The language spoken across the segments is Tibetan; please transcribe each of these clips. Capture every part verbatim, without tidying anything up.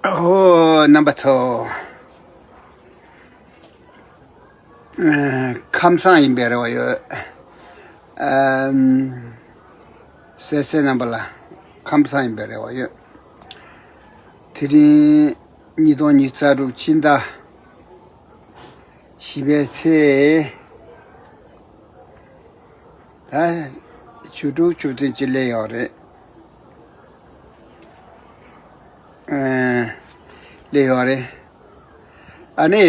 ཨོ། རྣམ་པ་ཚོ། ཨ། ཁམས་བཟང་ཡིན་པའི་རེ་བ་ཡོད། ཨམ། གསན་གསན་རྣམ་པ་ལ་ཁམས་བཟང་ཡིན་པའི་རེ་བ་ཡོད། དེ་རིང་ཉིས་སྟོང་ཉི་ཤུ་རྩ་དྲུག་ཕྱི་ཟླ་བཞི་པའི་ཚེས། ད་བཅུ་དྲུག་བཅུ་བདུན་ཅིག་སླེབས་ཡོད་རེད། ཨ། སླེབས་ཡོད་རེད། ཨ་ནི།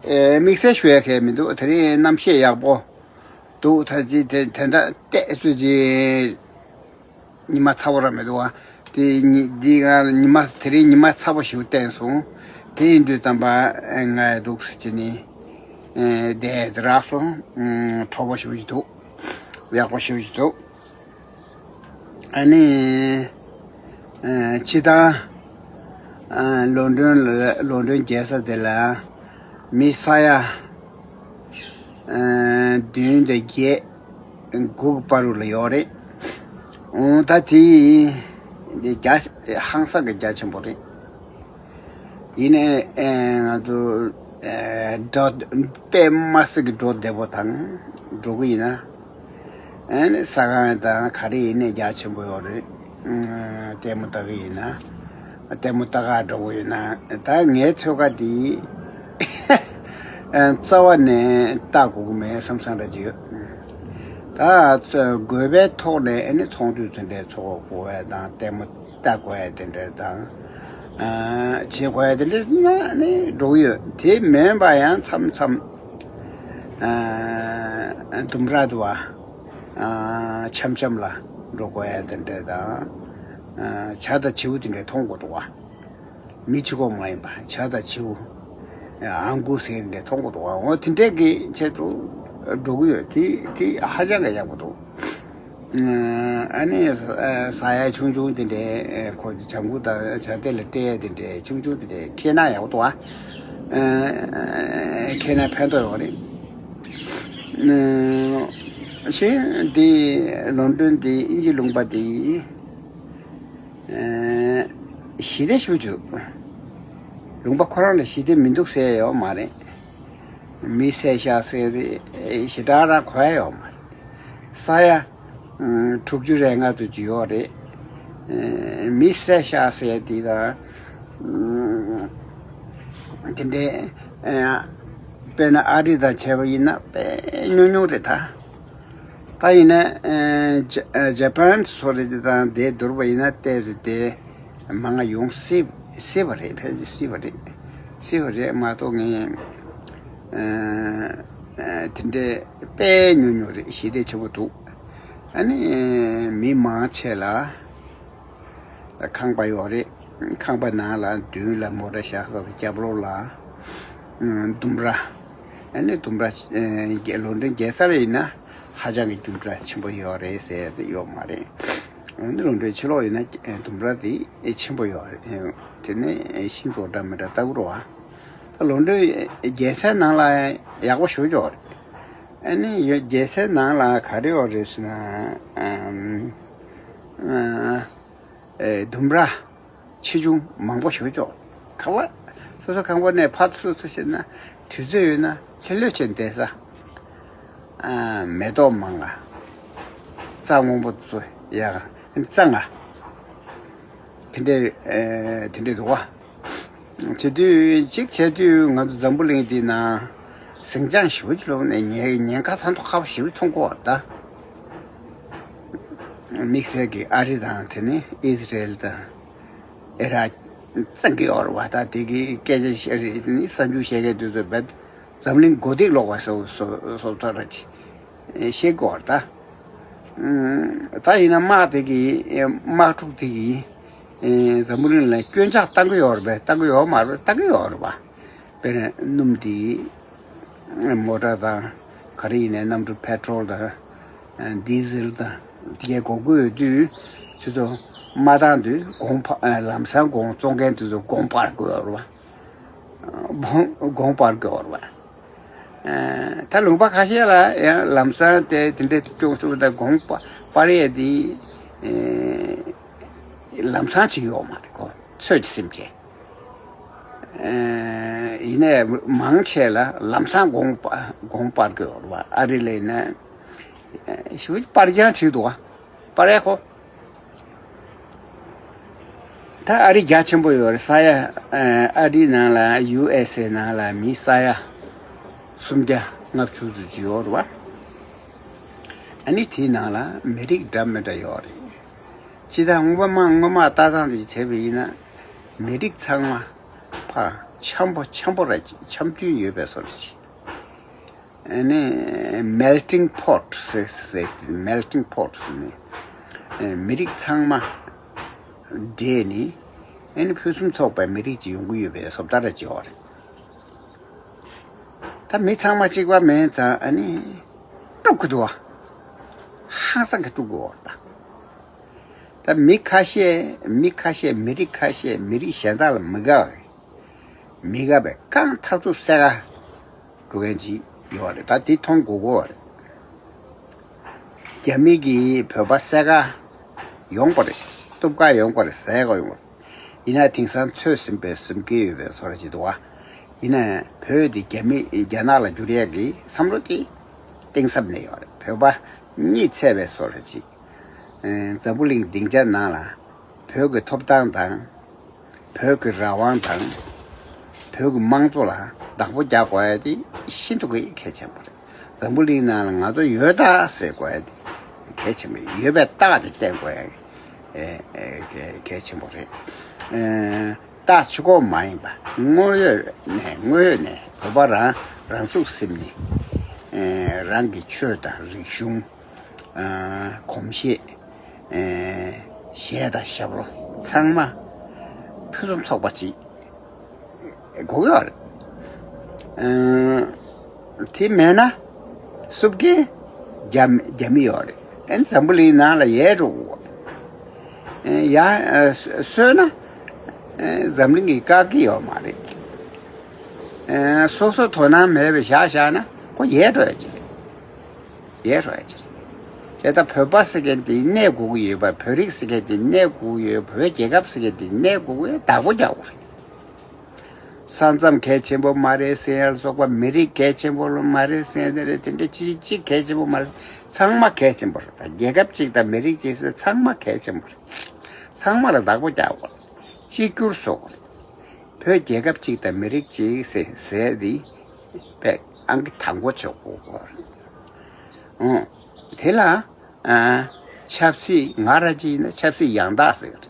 ཨེ། དམིགས་བསལ་ཞུ་ཡ་གང་ཡང་མི་འདུག་དེ་རིང་གནམ་གཤིས་ཡག་པོ་འདུག་ད་ཅི་དེ་དེ་འདྲ་ཏོག་ཙམ་ཅིག་ཉི་མ་ཚ་པོ་རང་མི་འདུག་བ། དེ་ཉི་འདི་ག་ཉི་མ་དེ་རིང་ཉི་མ་ཚ་པོ་ཞིག་བསྟན་སོང་། དེ་ཡིན་དུས་ཙམ་པ་ང་ཡ་འདུག་སེ་བྱས་ནས། ཨེ། བསྡད་དེ་རག་སོང་། ཨུམ། དྲོ་པོ་ཞེ་པོ་ཅིག་འདུག་ཡག་པོ་ཞེ་པོ་ཅིག་འདུག་ཨ་ནི། ཨ། སྤྱིར་བཏང་། ཨ། ལོན་ཌོན་ལ། ལོན་ཌོན་རྒྱལ་ས་དེ་ལ་མི་ས་ཡ། ཨ། བདུན་དང་བརྒྱད། དགུ་གི་བར་རུ་ལ་ཡོད་རེད། འོ། ད་དེ་དེ་རྒྱ་ཧང་སང་གི་རྒྱ་ཆེན་པོ་རེད། ཡིན་ནའི། ཨེ། ང་ཚོ། ཨེ། འགྲོ་དཔེ་མ་སྲིད་ཀྱི་འགྲོ་བདེ་པོ་དང་འགྲོ་གི་ཡིན་ན། ཨེ་ནི་ས་ཁང་དང་ག་རེ་ཡིན་ནའི་རྒྱ་ཆེན་པོ་ཡོད་རེད། ཨ། ལྟད་མོ་ལྟ་གི་ཡིན་ན། ལྟད་མོ་ལྟ་ག་འགྲོ་གི་ཡོད་ན། ད་ངའི་ཚོད་ཀ་དེ། ཨ། རྩ་བ་ནས་ལྟ་དགོས་ཀྱི་མེད་བསམ་བསམ་འདྲ་ཅིག་ཡོད། ད་དགོས་པའི་ཐོག་ནས་ཨ་ནི་ཚོགས་འདུ་དེ་འདྲའི་ཚོགས་དགོས་པ་དང་ལྟད་མོ། ལྟ་དགོས་ཡ་དེ་འདྲ་དང་། ཨ། བྱེད་དགོས་ཡ་དེ་འདྲ་ན་ནི་འགྲོ་གི་ཡོད། དེ་མིན་པ་ཡང་མཚམས་མཚམས། ཨ། ལྡུམ་ར་དུ་བ། ཨ། འཆམ་འཆམ་ལ་འགྲོ་དགོས་ཡ་དེ་འདྲ་དང་། ཨ། བྱ་དང་བྱིའུ་དེ་འདྲ་མཐོང་དགོས་འདུག་བ། མི་གཅིག་པོ་མ་ཡིན་པ་བྱ་དང་བྱིའུ། ཨང་ཀུ་ཟེར་འདྲ་མཐོང་གི་འདུག་འོ། དེ་འདྲས་ཀྱི་ཆེད་དུ་འགྲོ་གི་ཡོད། དེ་དེ་ཧ་ཅང་གི་ཡག་པོ་འདུག་ཨ་ནི་ཟ་ཡ་ཆུང་ཆུང་དེ་འདྲས། ཁོ་ཇ་མགོ་དང་ཇ་དེ་ལ་སྤྲད་ཡ་དེ་འདྲས་ཆུང་ཆུང་དེ་འདྲས་ཁྱེར་ན་ཡག་པོ་འདུག་ཨ། ཁྱེར་ན་ཕན་ཐོགས་ཡོད་རེད། གཞན་དེ་ལོན་ཌོན་དེ་དབྱིན་ཇི་ལུང་པ་དེ། ཨེ། ཞི་བདེ་ཞུ་རྒྱུ། ལུང་པ་ཁོ་རང་ལ་ཞི་བདེ་མི་འདུག་ཟེར་ཡོད་མ་རེད། མི་བསད་བཞག་ཟེར་ཏེ་ཞེ་དྲག་རང་གོ་ཡ་ཡོད་མ་རེད། ས་ཡ། ཨ། དྲུག་ཅུ་རེ་ལྔ་ཙམ་ཅིག་ཡོད་རེད། ཨེ། མི་བསད་བཞག་ཟེར་དེ་དང་། ཨ། དེ་འདྲའི། ཨེ། དཔེར་ན་ཨ་རི་དང་བྱས་པ་ཡིན་ན་དཔེ་ཉུང་ཉུང་རེད་ད། ད་ཡིན་ན། ཨེ། ཇ་ཇ་པན་སོ་རེད་དེ་དང་དེ་བསྡུར་བ་ཡིན་ན་ཏོག་ཙམ་དེ་མང་ང་ཡོང་སྲིད་སྲིད་པ་རེད། ཕལ་ཆེར་སྲིད་པ་རེད། སྲིད་པ་རེད་མ་གཏོགས་ངས། ཨེ། ཨེ། དེ་འདྲའི་དཔེ་ཉུང་ཉུང་རེད། ཞི་བདེ་ཆེན་པོ་འདུག་ཨ་ནི་མི་མང་ཆེ་ལ་ཁང་པ་ཡོད་རེད། ཁང་པ་ནང་ལ་མདུན་ལ་མོ་ཊ་བཞག་ས་དང་རྒྱབ་ལོགས་ལ། ཨ། ལྡུམ་ར། ཨ་ནི་ལྡུམ་ར། ཨེ། ལོན་ཌོན་རྒྱལ་ས་ལ་ཡིན་ན་ཧ་ཅང་གི་ལྡུམ་ར་ཆེན་པོ་ཡོད་རེད་ཟེར་ཡ་དེ་ཡོད་མ་རེད། ཨ་ནི་ལོན་ཌོན་ཕྱི་ལོགས་ཡིན་ན་ལྡུམ་ར་དེ་ཆེན་པོ་ཡོད་རེད། དེ་ནས་ཤིང་ཏོག་འདྲ་མི་འདྲ་ལྟ་གི་རེད་བ། ད་ལོན་ཌོན་རྒྱལ་སའི་ནང་ལ་ཡག་པོ་ཞེ་པོ་ཅིག་ཡོད་རེད། ཨ་ནི་ཡོད། རྒྱལ་སའི་ནང་ལ་ག་རེ་ཡོད་རེད་ཟེར་ན། ཨམ། ཨ། ཨེ། ལྡུམ་ར་ཆེ་ཆུང་མང་པོ་ཞེ་པོ་ཅིག་ཡོད། ཁང་པ། སོ་སོ་ཁང་པ་ནས་ཕར་ཚུར་ཚུར་བྱས་ན་དུས་ཚོད་ཡོད་ན་ལྷོད་ལྷོད་བྱས་བསྡད་ས། ཨ། མེ་ཏོག་མང་ང་། རྩྭ་སྔོན་པོ་ཚོ་ཡག་ག་རྩྭ་ང་། དེ་འདྲའི། ཨེ། དེ་འདྲའི་འདུག་བ། བྱེད་དུས་གཅིག་བྱས་དུས་ང་ཚོ་འཛམ་བུ་གླིང་འདི་ན་ཟིང་ཆ་ཞེ་པོ་ཅིག་ལོག་ནས་ཉེན་ཉེན་ཁ་ཐང་ཐོག་ཁ་པོ་ཞེ་པོ་མཐོང་གི་ཡོད་རེད་ད། དམིགས་བསལ་གྱི་ཨ་རི་དང་དེ་ནས་ཨི་ཟི་རེལ་དང་ཨི་རག་བཙན་གྱི་ཡོད་རེད་བ། ད་དེ་གི་སྐད་ཆ་བཤད་རེད། དེ་ནི་གསར་འགྱུར་བཤད་མཁན་དེ་ཚོ་རྦད་འཛམ་གླིང་མགོ་རྟིང་སློག་པ་བཟོ་བཟོ་བཟོ་ཐག་ར་ཅིག་བཤད་དགོས་རེད་ད། ཨ། ད་ཡིན་ན་དམག་དེ་གིས། དམག་འཁྲུག་དེ་གིས། ཨེ། འཛམ་བུ་གླིང་ལ་སྐྱོན་ཆག་བཏང་གི་ཡོད་རེད་པས། བཏང་གི་ཡོད་མ་རེད། བཏང་གི་ཡོད་རེད་པ། དཔེར་ན་སྣུམ་དེ། མོ་ཊ་དང་ག་རེ་ཡིན་ནའི་གནམ་གྲུ་པེ་ཊོལ་དང་། ཨ། ཌི་ཟེལ་དང་དེ་གའི་དགོས་མཁོ་ཡོད་དུས་ཁྱོད་ཚོ་མ་བཏང་དུས་གོང་འཕར། ཨ། ལམ་སང་གོང་བཙོང་མཁན་དེ་ཚོ་གོང་འཕར་དགོས་རེད་པ། གོང་གོང་འཕར་དགོས་རེད་པ། ཨ། ད་ལུང་པ་ཁ་ཤས་ལ་ཡང་ལམ་སང་དེ་དེ་འདྲའི་སྐྱོང་ཐུབ་ད་གོང་འཕར་འཕར་ཡས་དེ། ཨེ། ལམ་སང་བྱེད་ཀྱི་ཡོད་མ་རེད་ཁོ། ཚོད་ཀྱི་སེམས་ཅན། ཨེ། ཡིན་ནའི་མང་ཆེ་ལ་ལམ་སང་དགོངས་པ་དགོངས་སྤར་གྱི་ཡོད་རེད་བ། ཨ་རི་ལ་ཡིན་ན་ཞུ་སྤར་རྐྱང་བྱེད་འདུག་བ། སྤར་ཡ་ཁོ། ད་ཨ་རི་རྒྱ་ཆེན་པོ་ཡོད་རེད། ས་ཡ། ཨ་རིའི་ནང་ལ་ཡུ་ཨེས་ཨེ་ནང་ལ་མི་ས་ཡ་སུམ་བརྒྱ་ལྔ་བཅུ་ཙམ་ཅིག་ཡོད་རེད་བ། ཨ་ནི་དེའི་ནང་ལ་མི་རིགས་འདྲ་མི་འདྲ་ཡོད་རེད། སྤྱི་བཏང་སྔོན་མ་མ་སྔོན་མ་ལྟ་སྟངས་དེ་བྱས་པ་ཡིན་ན་མི་རིགས་ཚང་མ་ཕར་འཆམ་པོ་འཆམ་པོ་ར་འཆམ་མཐུན་ཡོད་པའི་བཟོ་འདྲ་ཅིག་ཨ་ནི་melting pot ཟེར་ཟེར། melting pot ཟེར་ནས་མི་རིགས་ཚང་མ་འདྲེས་ནས་ཨ་ནི་ཕུན་སུམ་ཚོགས་པའི་མི་རིགས་ཅིག་ཡོང་གི་ཡོད་པའི་བཟོ་ལྟ་ར་ཅིག་ཡོད་རེད། ད་མི་ཚང་མ་གཅིག་པ་མེད་ཙང་ཨ་ནི་དཀྲུག་གི་འདུག་བ། ཧང་སང་གི་དཀྲུག་གི་འོ་ད། ད་མི་ཁ་ཤས་མི་ཁ་ཤས་མི་རིགས་ཁ་ཤས་མི་རིགས་གཞན་དག་ལ་མི་དགའ་བའི་མི་དགའ་བའི་རྐང་འཐབ་རྩོད་སེ་ག་འགྲོ་མཁན་ཅིག་ཡོད་རེད། ད་དེ་མཐོང་དགོས་ཀྱི་རེད། རྒྱ་མི་གིས་བོད་པ་བསད་ག་ཡོང་པ་རེད། གཏུབ་ག་ཡོང་པ་རེད། བསད་ག་ཡོང་པ་རེད། ཡིན་ན་དེང་སང་ཚོད་ཟིན་པའི་ཟིན་གྱི་ཡོད་པའི་བཟོ་འདྲ་ཅིག་འདུག་བ། ཡིན་ན་བོད་དེ་རྒྱ་མི་རྒྱ་ནག་ལ་བསྒྱུར་ཡས་ཀྱི་བསམ་བློ་དེ་གཏིང་ཟབ་ནས་ཡོད་རེད། བོད་པ་གཉིད་ཚད་པའི་བཟོ་འདྲ་ཅིག་འཛམ་བུ་གླིང་སྡིངས་ཆ་ནང་ལ་བོད་ཀྱི་ཐོབ་ཐང་དང་། བོད་ཀྱི་རང་དབང་དང་། བོད་ཀྱི་དམངས་གཙོ་ལ་བདག་པོ་རྒྱག་དགོས་ཡ་དེ་ཤིན་ཏུ་གི་གལ་ཆེན་པོ་རེད། འཛམ་བུ་གླིང་ནང་ལ་ང་ཚོ་ཡོད་ད་ཟེར་དགོས་ཡ་དེ་གལ་ཆེན་པོ་རེད། ཡོད་པའི་རྟགས་དེ་བསྟན་དགོས་ཡ་གལ་ཆེན་པོ་རེད། རྟགས་གཅིག་པོ་མ་ཡིན་པ་དངོས་ཡོད་ནས་དངོས་ཡོད་ནས་བོད་པ་རང་རང་ཚུགས་ཟིན་ནས་རང་གི་ཆོས་དང་རིག་གཞུང་། གོམས་གཤིས། གཞས་དང་ཞབས་བྲོ་ཚང་མ་ཕུན་སུམ་ཚོགས་པ་ཅིག་དགོས་ཀྱི་ཡོད་རེད། དེ་མེད་ན་སུབ་ཀན་རྒྱ་རྒྱ་མི་ཡོད་རེད། ཨེ་འཛམ་བུ་གླིང་ནང་ལ་ཡལ་འགྲོ་གི་ཡོད་རེད། ཡ་སོས་ན་འཛམ་གླིང་གིས་བཀག་གི་ཡོད་མ་རེད། སོ་སོ་དོ་སྣང་མེད་པའི་བཞག་བཞག་ན་ཁོ་ཡལ་འགྲོ་ཡ་ཅིག་རེད། ཡལ་འགྲོ་ཡ་ཅིག་རེད། བྱས་ཙང་བོད་པ་ཟེར་མཁན་དེ་གནས་དགོས་ཀྱི་ཡོད་པ། བོད་རིགས་ཟེར་མཁན་དེ་གནས་དགོས་ཀྱི་ཡོད། བོད་རྒྱལ་ཁབ་ཟེར་མཁན་དེ་གནས་དགོས་ཀྱི་ཡོད། བདག་པོ་རྒྱག་དགོས་རེད། ས་མཚམས་གལ་ཆེན་པོ་མ་རེད་ཟེར་ཡ་ལ་སོགས་པ། མི་རིགས་གལ་ཆེན་པོ་ལ་མ་རེད་ཟེར་ཡ་དེ་རེད། དེ་འདྲ་ཅི་ཅི་གལ་ཆེན་པོ་མ་རེད། ཚང་མ་གལ་ཆེན་པོ་རེད། རྒྱལ་ཁབ་གཅིག་དང་མི་རིགས་གཅིག་ཟེར་ཚང་མ་གལ་ཆེན་པོ་རེད། ཚང་མ་ལ་བདག་པོ་རྒྱག་དགོས་རེད། གཅིག་གྱུར་བཟོ་དགོས་རེད། བོད་རྒྱལ་ཁབ་གཅིག་དང་མི་རིགས་གཅིག་ཟེར་ཟེར་དེ་དཔེ་ཨང་ཀི་དང་པོ་ཆགས་དགོས་ཀྱི་ཡོད་རེད། ཨང་། དེ་ལ་ཨ་ཆབ་སྲིད་ང་རང་གཅིག་ཡིན་ན་ཆབ་སྲིད་ཡང་དག་ཟེར་གྱི་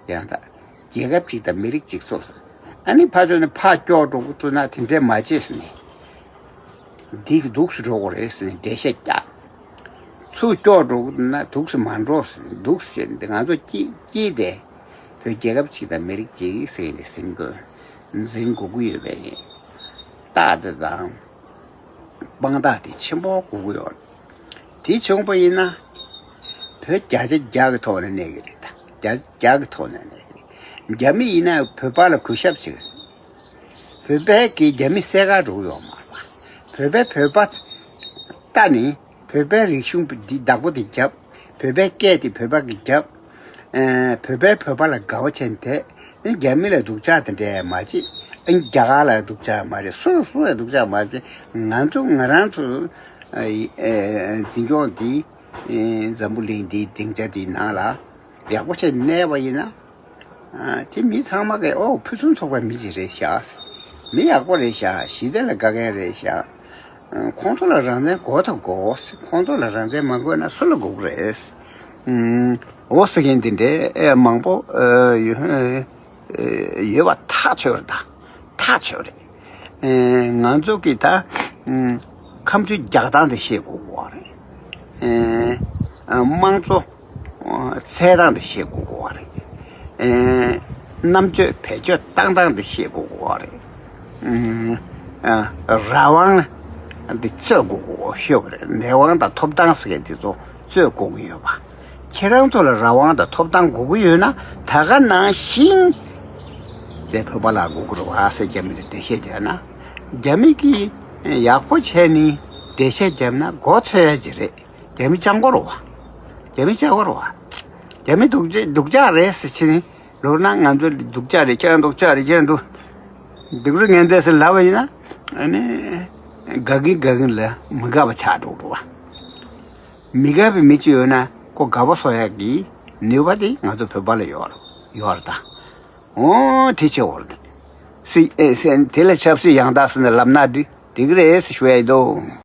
རེད། ཡང་དག་རྒྱལ་ཁབ་གཅིག་དང་མི་རིགས་གཅིག་སོགས་སུ། ཨ་ནི་ཕར་ཕྱོགས་ནས་ཕར་སྐྱོག་འགྲོ་གི་འདུག་ན་དེ་འདྲས་མ་བྱེད་ཟེར་ནས། འདི་སྡུག་སུ་འགྲོ་གི་རེད་ཟེར་ནས་འགྲེལ་བཤད་རྒྱག་ཚུར་སྐྱོག་འགྲོ་གི་འདུག་ན་སྡུག་སུ་མ་འགྲོ་ཟེར་ནས། སྡུག་ཟེར་ནས་ང་ཚོ་སྐྱིད་སྐྱིད་དེ། བོད་རྒྱལ་ཁབ་གཅིག་དང་མི་རིགས་གཅིག་ཟེར་ནས་ཟིན་དགོས། འཛིན་དགོས་ཀྱི་ཡོད་པའི་རྟགས་དེ་དང་། དཔང་རྟགས་དེ་ཆེན་པོ་དགོས་ཀྱི་ཡོད། དེ་བྱུང་པ་ཡིན་ན། བོད་བརྒྱ་ཆ་བརྒྱ་གི་ཐོག་ནས་གནས་ཀྱི་རེད་ད། བརྒྱ་བརྒྱ་གི་ཐོག་ནས་གནས་ཀྱི་རེད། རྒྱ་མི་ཡིན་ན་བོད་པ་ལ་གུས་ཞབས་བྱེད་ཀྱི་རེད། བོད་པའི་གི་རྒྱ་མི་བསད་ག་འགྲོ་གི་ཡོད་མ་རེད་པ། བོད་པའི་བོད་པ་ལྟ་ནས་བོད་པའི་རིག་གཞུང་འདི་བདག་པོ་དེ་རྒྱབ། བོད་པའི་སྐད་དེ་བོད་པ་གི་རྒྱབ། ཨ་བོད་པས་བོད་པ་ལ་དགའ་བ་བྱས་ནས་བསྡད། ཨ་རྒྱ་མི་ལ་སྡུག་ཅག་དེ་འདྲས་མ་བྱེད། ཨ་རྒྱ་གར་ལ་སྡུག་ཅག་མ་རེད། སུ་སུ་ལ་སྡུག་ཅག་མ་བྱེད། ང་ཚོ་ང་རང་ཚོ་ཨ་ཨ་འཛིན་སྐྱོང་འདི་ཨ་འཛམ་བུ་གླིང་འདིའི་སྡིངས་ཆ་འདིའི་ནང་ལ་ཡག་པོ་བྱས་ནས་གནས་པ་ཡིན་ན། ཨ་དེ་མི་ཚང་མ་གིས་ཨོ་ཕུན་སུམ་ཚོགས་པའི་མི་ཅིག་རེད་ཤག་མི་ཡག་པོ་རེད་ཤག་ཞི་བདེ་ལ་དགའ་མཁན་རེད་ཤག་ཁོང་ཚོ་ལ་རང་བཙན་དགོས་དང་དགོས། ཁོང་ཚོ་ལ་རང་བཙན་མ་དགོས་ན་སུ་ལ་དགོས་ཀྱི་རེད། ཨུམ། འོ་ཟེར་མཁན་འདི་འདྲའི་ཨེ་མང་པོ་ཨེ་ཡོད་ཨེ་ཡོད་པ་ཐག་ཆོད་རེད་ད། ཐག་ཆོད་རེད། ཨེ་ང་ཚོ་གིས་ད་ཨུམ་ཁ་མཆུ་རྒྱག་སྟངས་དེ་ཤེས་དགོས་པ་རེད། ཨེ་དམངས་གཙོ་འཚོལ་སྟངས་དེ་ཤེས་དགོས་པ་རེད། ཨེ་རྣམ་དཔྱོད་བེད་སྤྱོད་བཏང་སྟངས་དེ་ཤེས་དགོས་པ་རེད། ཨུམ། ཨ་རང་དབང་འདི་རྩོད་དགོས་ཀྱི་ཡོད་རེད། ལས་དབང་དང་ཐོབ་ཐང་ཟེར་མཁན་འདི་ཚོ་རྩོད་དགོས་ཀྱི་ཡོད་པ། ཁྱེད་རང་ཚོ་ལ་རང་དབང་དང་ཐོབ་ཐང་དགོས་ཀྱི་ཡོད་ན་ད་ག་ནང་བཞིན་རེད་བོད་པ་ལ་དགོས་ཀྱི་རེད་བ་ཟེར་རྒྱ་མི་ལ་འགྲེལ་བཤད་བརྒྱབ་ན། རྒྱ་མི་གིས་ཡག་པོ་བྱས་ནས་འགྲེལ་བཤད་བརྒྱབ་ན་མགོ་ཚོས་ཡ་ཅིག་རེད། རྒྱ་མི་སྤྱང་པོ་རེད་བ། རྒྱ་མི་སྤྱང་པོ་རེད་བ། རྒྱ་མི་སྡུག་ཅག་སྡུག་ཅག་རེད་ཟེར་བྱས་ནས་ལབ་ན། ང་ཚོ་སྡུག་ཅག་རེད། ཁྱེད་རང་སྡུག་ཅག་རེད། ཁྱེད་རང་སྡུག་སྡུག་རུས་ངན་འདས་ཟེར་ལབ་པ་ཡིན་ན། ཨ་ནི་དགའ་གིན་དགའ་གིན་ལ་མི་དགའ་བ་ཆགས་འགྲོ་འགྲོ་བ། མི་དགའ་བའི་མི་གཅིག་ཡོད་ན་ཁོ་དགའ་པོ་བཟོ་ཡག་གི་ནུས་པ་དེ་ང་ཚོ་བོད་པ་ལ་ཡོད་རེད། ཡོད་རེད་ད། འོ་དེ་ཆེ་བོ་རེད། སྲིད་ཨེ་སྲིད་དེ་ལ་ཆབ་སྲིད་ཡང་དག་ཟེར་ནས་ལབ་ན་འགྲིག་འགྲིག་གི་རེད་ཟེར་ཞུ་ཡ་ཡིན་དོ།